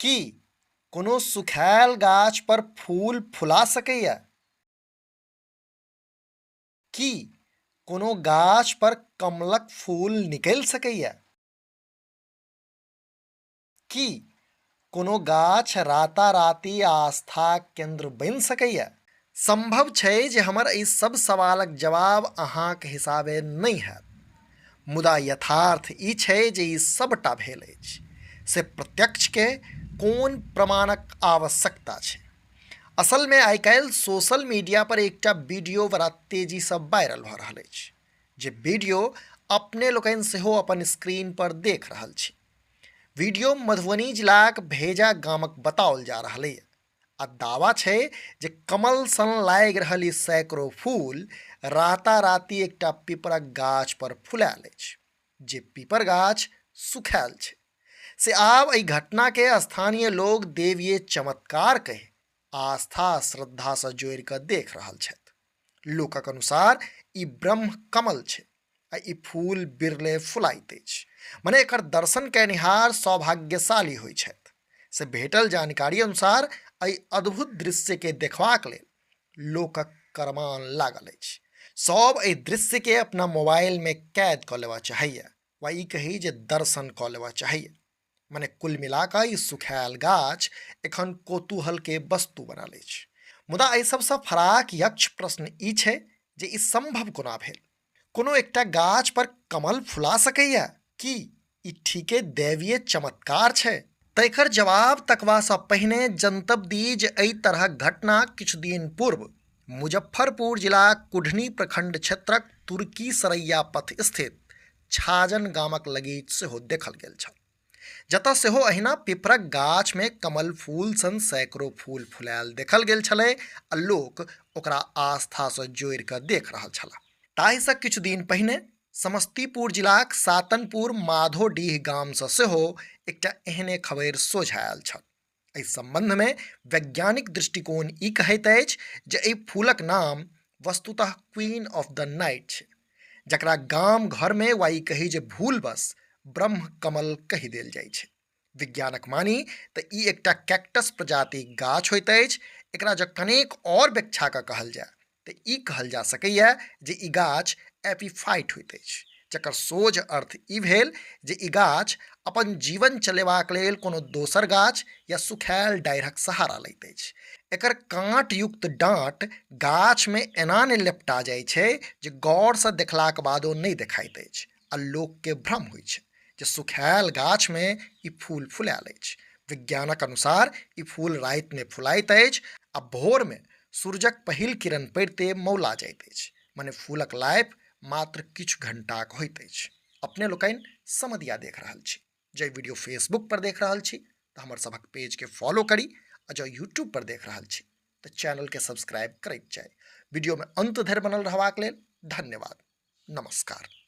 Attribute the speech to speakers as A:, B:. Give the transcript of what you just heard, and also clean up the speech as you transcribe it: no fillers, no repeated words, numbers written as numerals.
A: की कोनो सुखायल गाछ पर फूल फुला सकैए? की कोनो गाछ पर कमलक फूल निकलि सकैए? की कोनो गाछ राताराती आस्थाक केन्द्र बनि सकैए? संभव छै जे हमर एहि सब सवालक जवाब अहाँक हिसाबे नहि हैत, मुदा यथार्थ ई छै जे ई सबटा भेल अछि, से प्रत्यक्षके कोन प्रमाणक आवश्यकता छै? असलमे आइ-काल्हि सोशल मीडिया पर एकटा वीडियो बड़ा तेजीसँ वायरल भऽ रहल अछि, जे वीडियो अपने लोकनि सेहो अपन स्क्रीन पर देख रहल छी। वीडियो मधुबनी जिलाक भेजा गामक बताओल जा रहल अछि आ दावा छै जे कमल सन लागि रहल ई सैकड़ो फूल राताराती एकटा पीपरक गाछ पर फुलायल अछि, जे पीपर गाछ सुखायल छै। से आब एहि घटना के स्थानीय लोग देवीय चमत्कार कहि आस्था श्रद्धा से जोड़ि कऽ देख रहल छथि। लोकक अनुसार ई ब्रह्म कमल छै आ ई फूल बिरले फुलाइत अछि, मने एकर दर्शन कयनिहार सौभाग्यशाली होइ छथि। से भेटल जानकारी अनुसार एहि अद्भुत दृश्य के देखबाक लेल लोकक करमान लागल अछि। सब एहि दृश्य के अपना मोबाइल में कैद कऽ लेबऽ चाहैए वा ई कही जे दर्शन कऽ लेबऽ चाहैए। मने कुल मिला कऽ ई सुखायल गाछ एखन कौतूहल के वस्तु बनल अछि। मुदा एहि सबसँ फराक यक्ष प्रश्न ई छै जे ई संभव कोना भेल? कोनो एकटा गाछ पर कमल फुला सकैए? की ई ठीके दैवीय चमत्कार छै? तकर जवाब तकबासँ पहिने जनतब दी जे एहि तरहक घटना किछु दिन पूर्व मुजफ्फरपुर जिलाक कुढ़नी प्रखंड क्षेत्रक तुर्की सरैया पथ स्थित छाजन गामक लगीच सेहो देखल गेल छल, जतऽ सेहो अहिना पिपरक गाछ मे कमल फूल सन सैकड़ो फूल फुलायल देखल गेल छलै आ लोक ओकरा आस्था सँ जोड़ि कऽ देख रहल छलाह। ताहि सँ किछु दिन पहिने समस्तीपुर जिलाक सातनपुर माधोडीह गाम सँ सेहो एकटा एहने खबरि सोझा आयल छल। एहि संबंध मे वैज्ञानिक दृष्टिकोण ई कहैत अछि जे एहि फूलक नाम वस्तुतः क्वीन ऑफ the night छै, जकरा गाम घर मे वा ई कही जे भूलवश ब्रह्म कमल कहि देल जाइ छै। विज्ञानक मानी तऽ ई एकटा कैक्टस प्रजातिक गाछ होइत अछि। एकरा जँ कनेक और व्याख्या कऽ कहल जाय तऽ ई कहल जा सकैए जे ई गाछ एपिफाइट होइत अछि, जकर सोझ अर्थ ई भेल जे ई गाछ अपन जीवन चलेबाक लेल कोनो दोसर गाछ या सुखायल डाढ़िक सहारा लैत अछि। एकर काँटयुक्त डाँट गाछमे एना ने लेपटा जाइ छै जे गौरसँ देखलाक बादो नहि देखाइत अछि आ लोकके भ्रम होइ छै जे सुखायल गाछमे ई फूल फुलायल अछि। विज्ञानक अनुसार ई फूल रातिमे फुलाइत अछि आ भोरमे सूरजक पहिल किरण पड़िते मौला जाइत अछि, मने फूलक लाइफ मात्र किछु घंटाक होइत अछि। अपने लोकनि समदिया देख रहल छी। जँ वीडियो फेसबुक पर देख रहल छी तऽ हमर सभक पेज के फॉलो करी आ जँ यूट्यूब पर देख रहल छी तऽ चैनल के सब्सक्राइब करैत जाय। वीडियो में अंत धरि बनल रहबाक लेल धन्यवाद। नमस्कार।